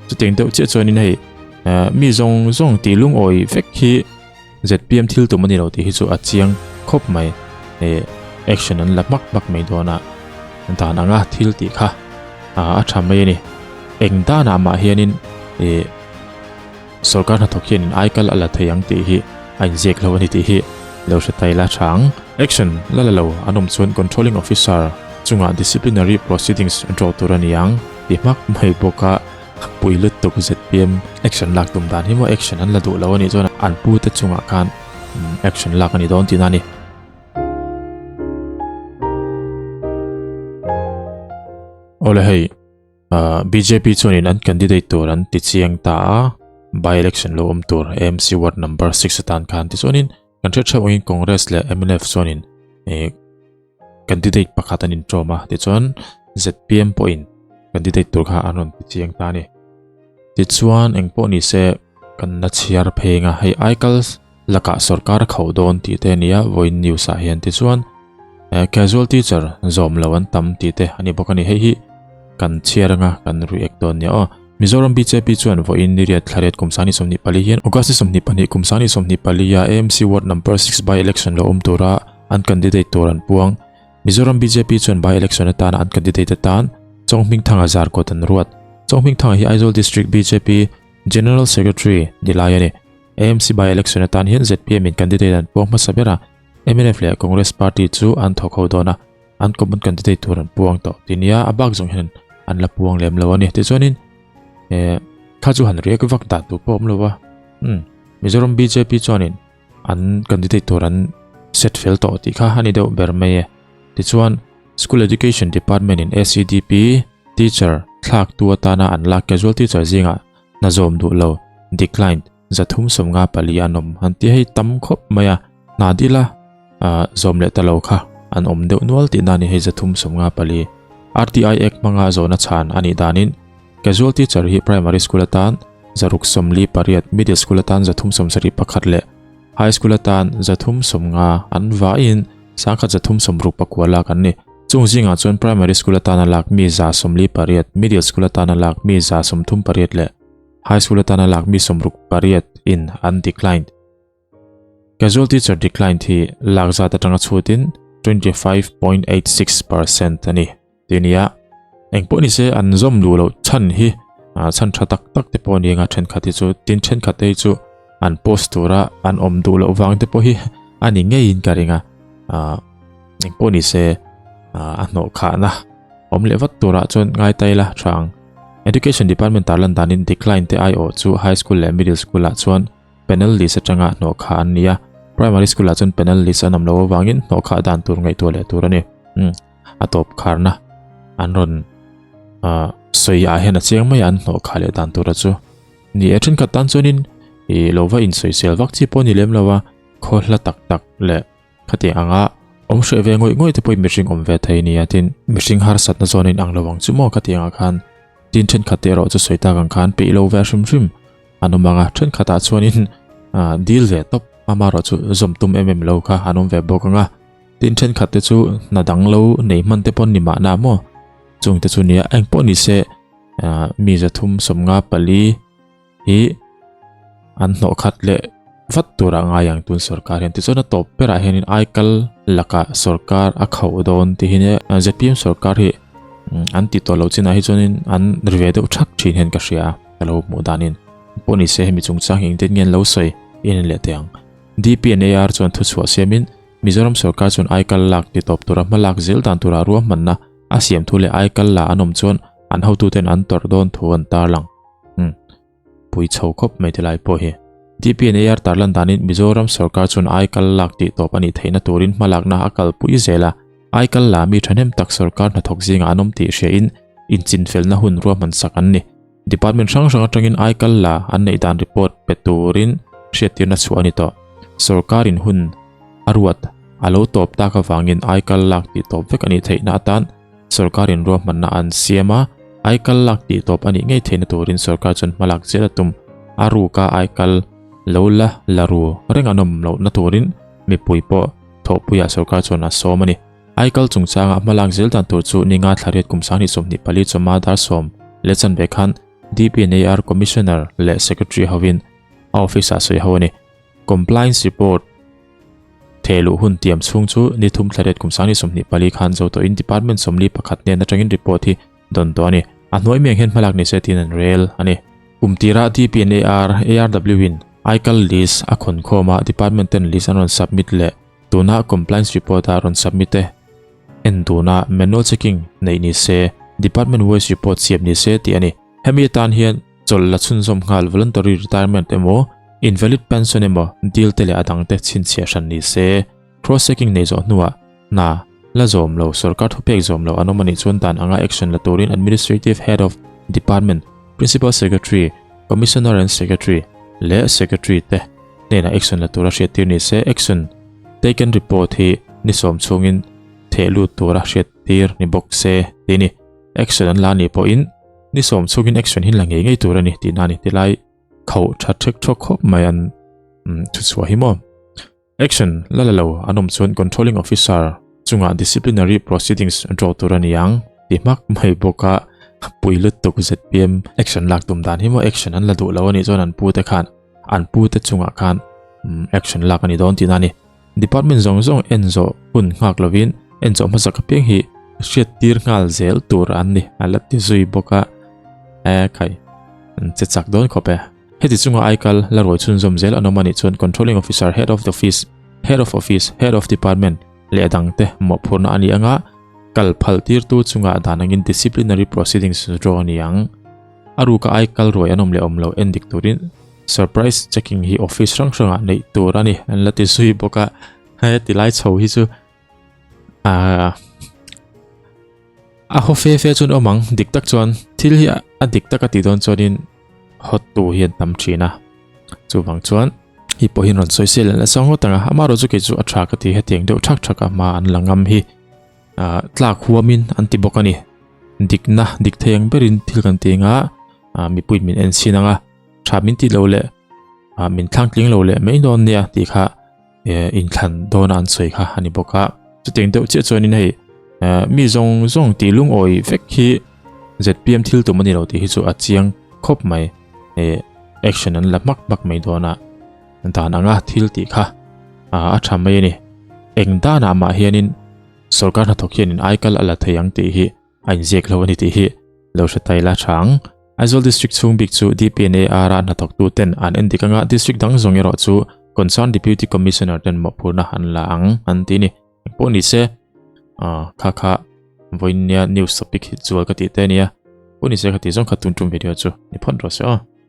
Chutiang deuh chiah chuanin hei mi zawng zawng tih lungawi vek hi ZPM thil tum a ni lo tih hi chu a chiang khawp mai. Action an la hmak hmak mai dawn a, dan anga thil tih kha a tha mai a ni. Eng danah mah hianin Sorkar hnathawk hianin aikal a la thei ang tih hi a inziak lo a ni tih hi lo hre ta ila tha ang. Action la la lo an awm chuan Controlling Officer chungah disciplinary proceedings draw tur a ni ang ti hmak mai bawk a, pui lutuk ZPM action lak tum dan hi maw action an la duh lo a nih chuan an pu te chungah khan action lak a ni dawn tihna a ni. Awle hei. Bjp chuanin an candidate tur an ti chiang ta a, by election lo awm tur AMC ward number 6 atan khan tichuanin kan hriat theuh angin Congress leh mnf chuanin eh candidate pakhat an intawm a, tichuan ZPM pawhin candidate tur kha an rawn ti chiang ta a ni. Tichuan engpawh ni se kan la chhiar phei anga hei aikal lakah sorkar a khauh dawn tih te a ni a vawiin news ah hian tichuan eh casual teacher zawm lo an tam tih te a ni bawk a ni hei hi kan chhiar anga kan react dawn nia aw Mizoram BJP chuan vawiin niriat thlariat kum sani 24 hian August 22 kum sani 24 a AMC ward number 6 by election lo awm tura an candidate tur an puang Mizoram BJP chuan by election atana an candidate atan Chonghmingthanga Zarkawt an ruat Chonghmingthanga hi Aizawl District BJP General Secretary ni lai a ni. AMC by election atan hian ZPM in candidate an puang hmasa ber a, mnf leh Congress party chu an thawk ho dawn a, an common candidate tur an puang tawh ti nia a bak zawng hian an la puang lem lo a ni. Tichuanin eh kha chu han riak vak dan tur pawh awm lo a, umm Mizoram BJP chuanin an candidate tur an set fel tawh tih kha a ni deuh ber mai e. Tichuan School Education Department in SEDP teacher thlak tu atana an lak casual teacher zingah hna zawm duh lo, declined, 354 an awm an ti hei tam khawp mai a, hna dila zawm leh ta lo kha an awm deuh nual tihna a ni hei 354. RTI Act hmanga zawhna chhan a nih danin casual teacher hi primary school atan 648, middle school atan 371 leh high school atan 350 an vaiin 1369 lak an ni. Chung zingah chuan primary school atana lak mi 48, middle school atana lak mi 38 leh high school atana lak mi 68 in an declined. Casual teacher declined hi lak zat atanga chhutin 25.86% a ni. Ti nia, engpawh ni se an zawm duh loh chhan hi chhan tha tak tak te pawh a ni anga thenkhat hi chu tin thenkhat te hi chu an post tura an awm duh loh vang te pawh hi a ni ngeiin ka ring a engpawh ni se a hnawh khahna awm leh vat turah chuan ngai ta ila tha ang. Education Department tarlan danin decline te aiawh chu high school leh middle school ah chuan panel list atanga hnawh khah an ni a, primary school ah chuan panel list an awm loh avangin hnawh khah dan tur ngaihtuah leh tur a ni. A tawp kharna an rawn sawi ah hian a chiang mai a an hnawh khah leh dan tura chu ni e thenkhat tan chuanin ih lo va insawisel vak chi pawh a ni lem lo a khaw hla tak tak leh khatiang anga awm hreh ve ngawih ngawih te pawhin mihring awm ve thei nia tin mihring harsatna zawn a inang lo ang chu maw khatiang ah khan tin thenkhat te erawh chu sawi tak ang khan peih lo ve hrim hrim an awm ang a thenkhat ah chuanin dil ve tawp amaherawh chu zawm tum em em lo kha an awm ve bawk ang a. Tin thenkhat te chu hna dang lo nei hman te pawn ni mahna maw? Chung te chu nia eng pawh ni se mi 354 hi an hnawh khat leh vat turah ngai ang tun sorkar hian tichuan a tawp berah hianin aikal lakah sorkar a khauh dawn tih hi nia ZPM sorkar hi an ti tawh lo chinah hi chuanin an ri ve deuh thak thin hian ka hria a ka lo hmuh danin pawh ni se hemi chungchang hi engtin nge an lo sawi in en leh teh ang DPNAR chuan thuchhuah siamin Mizoram sorkar chuan aikal lak ti tawp tura hma lak zel dan tura ruahmanna a siam thu leh aikal la an awm chuan an hotuten an tawrh dawn thu an tarlang. Umm. Pui chho khawp mai ti lai pawh hi. DPNAR tarlan danin Mizoram sorkar chuan aikal lak tih tawp a nih theihna turin hma lakna a kalpui zel a, aikal la mi thahnem tak sorkar hnathawk zingah an awm tih hriain inchinfelna hun ruahman sak an ni. Department hrang hrang atangin aikal la an neih dan report pe turin hriattirna chhuah a ni tawh. Sorkarin hun a ruat a lo tawp tak avangin aikal lak tih tawp vek a nih theihna atan sorkarin ruahmanna an siam a, aikal lak tih tawp a nih ngei theihna turin sorkar chuan hma lak zel a tum. A ruka aikal lo la la ru reng an awm lohna turin mipui pawh thawhpuiah sorkar chuan a sawm a ni. Aikal chungchanga hma lak zel dan tur chu ninga thla riat kum 2024 chawma dar 10 leh chanve khan DPNAR Commissioner leh Secretary hovin a office-ah sawi ho a ni. Compliance report thehluh hun tiam chhung chu ni thum thla riat kum 2024 khan zo tawhin Department 41 hnen atangin report hi dawn tawh a ni. A hnuai miang hian hmalak ni se tiin an rel a ni. Kum tirah DPNAR, ARW-in aikal list a khawn khawm a, Department ten list an rawn submit leh tuna compliance report a rawn submit e. En tuna manual checking neih ni se, Department wise report siam ni se tih a ni. Hemi atan hian chawlh la chhunzawm nghal voluntary retirement emaw, invalid pension emaw deal te leh a dangte chhinchhiah hran ni se. Cross checking nei zawh hnuah hna la zawm lo, sorkar thupek zawm lo an awm a nih chuan dan anga action la turin Administrative Head of Department, Principal Secretary, Commissioner and Secretary leh Secretary te hnenah action la tura hriattir ni se. Action taken report hi ni sawm chhungin theh lut tura hriattir ni bawk se tih a ni. Action an la nih pawhin ni sawm chhungin action hi la ngei ngei tur a ni tihna a ni. Tilai khauh tha thek thawk khawp mai an thuchhuah hi maw. Action la la lo an awm chuan Controlling Officer chungah disciplinary proceedings draw tur a ni ang ti hmak mai bawk a, pui lutuk zpm action lak tum dan hi maw action an la duh lo a nih chuan an pu te khan an pu te chungah khan action lak a ni dawn tihna a ni. Department zawng zawng en zawh hun nghak lovin en zawh hmasak apiang hi hriat tir nghal zel tur an ni a la ti zui bawk a, e khai an che chak dawn khawp e. Heti chunga aikal la ruai chhunzawm zel an awm a nih chuan Controlling Officer, Head of the Office, Head of Office, Head of Department leh a dangte mawhphurhna a ni anga kal phal tirtu chunga dan angin disciplinary proceedings draw a ni ang. A ruka aikal ruai an awm leh awm lo en dik turin surprise checking hi office hrang hrangah neih tur a ni an la ti zui bawk a, heti lai chho hi chu Ahh a haw fe fe chuan awm ang dik tak chuan thil hi a dik tak a tih dawn chuanin hawt tu hi an tam thin a chuvang chuan hi pawh hian rawn sawi sel an la sang ngawt ang a amaherawh chu kei chu a tha ka ti hetiang deuh thak thak a hma an la ngam hi ah tlak huamin an ti bawk a ni dikna dik thei ang berin thil kan ti anga ah mipui min en chhin ang a tha min ti lo leh ah min thlang tling lo leh mai dawn nia tih kha. inthlan dawn a an sawi kha a ni bawk a chutiang deuh chiah chuanin hei mi zawng zawng tih lungawi vek hi zpm thil tum a ni lo tih hi chu a chiang khawp mai action an la hmak hmak mai dawn a dan anga thil tih kha a tha mai a ni eng danah mah hianin sorkar hnathawk hianin aikal a la thei ang tih hi A inziak lo a ni tih hi lo hre tai la tha ang. Aizawl District chhung bik chu DPNAR a hnathawktu ten an endik anga District dang zawng erawh chu Concerned Deputy Commissioner ten mawhphurhna an la ang an ti ni. Engpawh ni se kha kha vawiin nia news topic hi zual ka tih te ania. Pawh ni se kha tih zawng kha tun tum video chu ni phawt rawh se aw.